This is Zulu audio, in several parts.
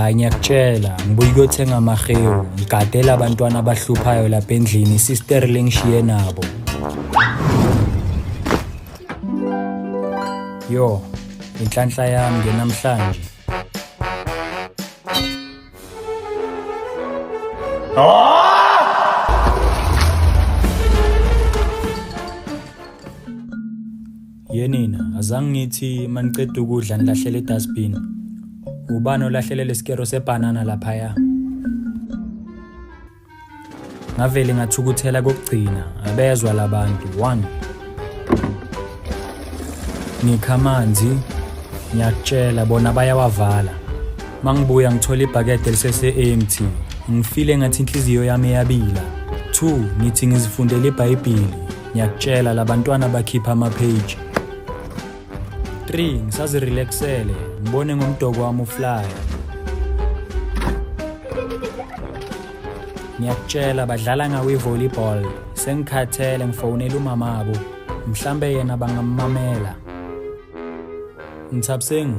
Hayi ngiyakutshela, ngibuye ukuyothenga amahewu, ngigadela abantwana abahluphayo lapha endlini, sister lengishiye nabo. Yo, inhlanhla yami ke namhlanje. Yenina, azange ngithi maniceda ukudla nilahlele edustbin. Ubani olahlele lesikero sebhanana laphaya? Ngavele ngathukuthela kokugcina, abezwa labantu. 1. Ngikha amanzi, ngiyakutshela bona bayawavala. Mangibuya ngithola ibhakede lisese-empty. Ngifile ngathi inhliziyo yami iyabila. 2. Ngithi ngizifundela iBhayibheli. Ngiyakutshela labantwana bakhipha ama-page. 3. Ngisazirelaxele, ngibone ngomdoko wami uflyer. Ngiyakutshela badlala ngawo i-volleyball. Sengikhathele ngifonela umamabo. Mhlambe yena bangammamela. Nthabiseng,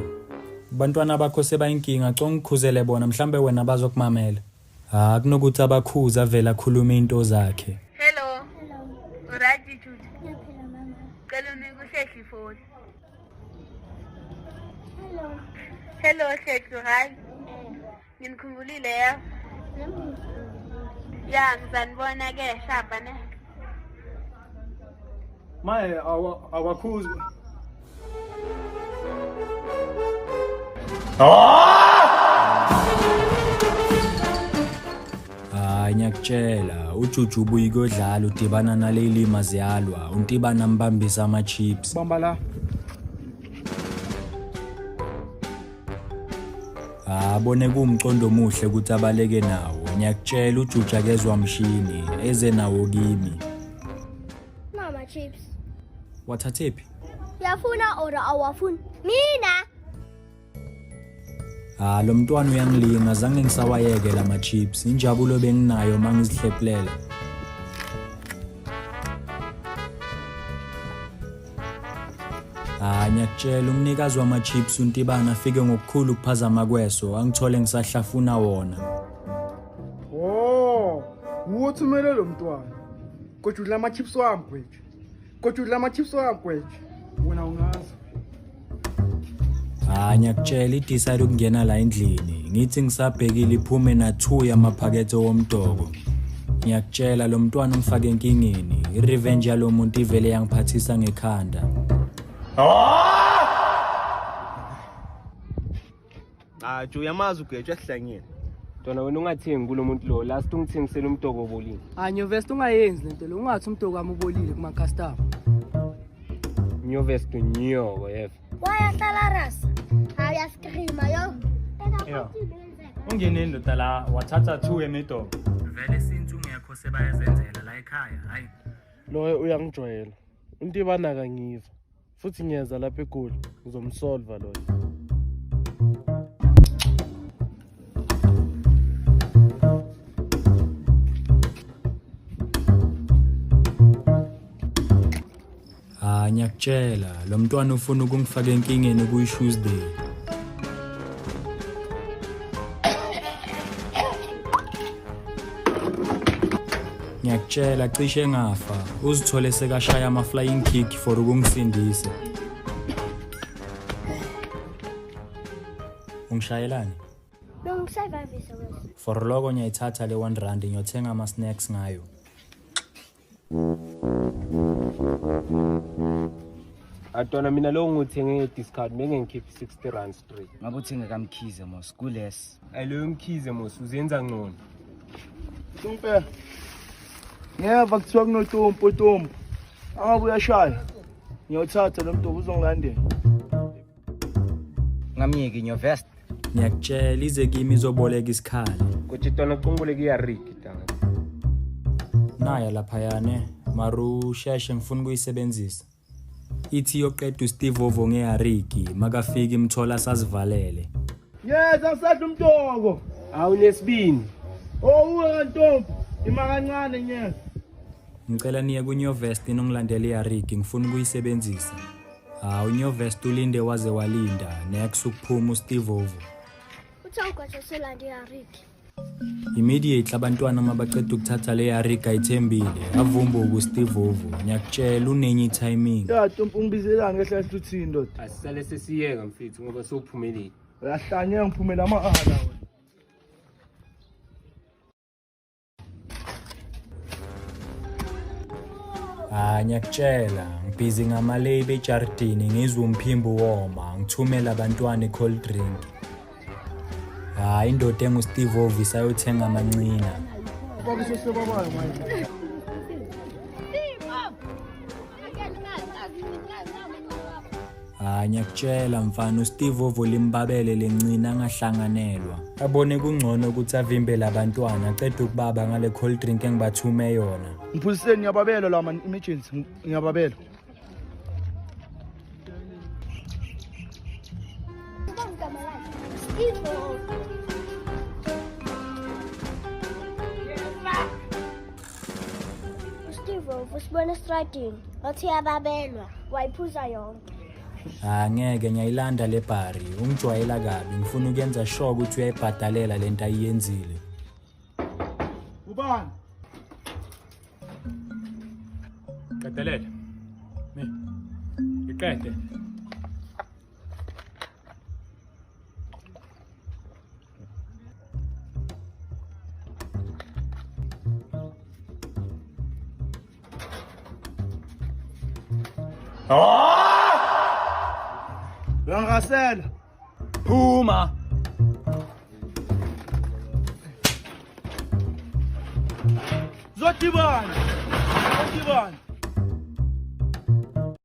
Bantwana bakho sebayinkinga congikhuzele bona mhlambe wena bazokumamela. Ha kunokuthi abakhuze avele akhulume into zakhe. Hello. Hello. Uright Juju? Ngiyaphila mama. Cela unike uHlehli ifoni. Hello. Hello Hlehli, hi. Nginikhumbulile ya. Ya ngizanibona ke shaba ne. Maye awakhuzi. Hayi ngiyakutshela uJuju ubuye kuyodlala udibana naleli ziyalwa uNtibana ambambisa ama-chips. Bamba la. Abone kuwumqondo omuhle ukuthi abaleke nawo. Ngiyakutshela uJuju akezwa mshini eze nawo kimi. Mama chips. Wathathephi? Uyafuna or awafuni? Mina. Ah lo mntwana uyangilinga zange ngisawayeke lama chips. Injabulo benginayo mangizihlephulela. Hayi ngiyakutshela umnikazi wama-chips uNtibana afike ngokukhulu ukuphazama kweso angithole ngisahlafuna wona. Oh, wuwe othumele lo mntwana. Kodwa udla ama-chips wami gweje. Kodwa udla ama-chips wami gweje. Wena ungazi. Hayi ngiyakutshela i-decide ukungena la endlini. Ngithi ngisabhekile iphume na-2 yamaphakethe womdoko. Ngiyakutshela lo mntwana ungifake enkingeni. I-revenge yalo muntu ivele yangiphathisa ngekhanda. Cha Joe uyamazi uGeja uyahlanyela. Ntwana wena ungathengi kulo muntu lo last ungithengisele umdoko obolile. Hayi Nyovest ungayenzi lento lo ungathi umdoko wami ubolile kuma customer. Nyovest unyoko yef. Wayahlala rasa. Hayi uyaskreama yo. Yeah. Ungene indoda la wathatha 2 emidoko. Vele since ungekho sebayazenzela la ekhaya hayi. Loyo uyangijwayela. Untibana kangiva. Futhi ngiyeza lapha eGoli ngizomsolva loyo. Ah ngiyakutshela lo mntwana ufuna ukungifaka enkingeni kuyi-Tuesday. Ngiyakutshela cishe ngafa uzithole sekashaya ama-flying kick for ukungisindisa. Ungishayelani? Bengisurvivisa wena. For loko ngiyayithatha le 1 rand ngiyothenga ama-snacks ngayo. Atwana mina lo ngithenge nge-discount benge ngikhiphe 60 rand straight. Ngabe uthenge kaMkhize mos kules. Ayi loyo Mkhize mos uzenza ngcono. Tumpe. Ngeva kuthiwa kunotompo tompo. Angabe uyashaya. Ngiyawuthatha lo mntu uzongilandela. Ngamyeki nyovest. Ngiyakutshela ize kimi izoboleka isikhali. Kuthi twana kumbule kuyariki tanga. Naya laphayane maru sheshe ngifuna ukuyisebenzisa. Ithi yoqeda uSteve Ovo ngehariki makafika imthola sazivalele. Yes, angisadla umtoko. Awunesibindi. Oh, uwe kantombi. Ima kancane nyeza. Ngicela niye kuNyovest ninongilandela ihariki ngifuna ukuyisebenzisa. Hawu uNyovest ulinde waze walinda next ukuphuma uSteve Ovo. Kuthiwa ugwaja uselande ihariki. Immediately abantwana uma baqeda ukuthatha le yarigi ayithembile avumbuka uSteve Ovo. Ngiyakutshela unenye i-timing. Ya Tompo ungibizelani kahle kahle uthini ndoda? Asisale sesiyeka mfethu ngoba sowuphumelile. Uyahlanya ngiphumela ama-ala wena. Ah ngiyakutshela ngibhizi ngama-lab ejardini ngizwe umphimbo woma ngithumela abantwana i-cold drink. Hayi indoda enguSteve Ovo isayothenga amancina. Kwakusesebabayo manje. Hayi ngiyakutshela mfana uSteve Ovo limbabele lencina angahlanganelwa. Abone kungcono ukuthi avimbe labantwana aqede ukubaba ngale cold drink engibathume yona. Ngiphuziseni ngiyababela la man emergency ngiyababela. Ubani igama lakhe? Steve. USteve usibona estradini wathi uyababelwa wayiphuza yonke. Ah ngeke ngiyayilanda le bhari ungijwayela kabi ngifuna ukuyenza sure ukuthi uyayibhadalela lento ayiyenzile. Ubani? Qedelela. Mi. Iqede. Uyangigasela. Phuma. Zodibana. Zodibana.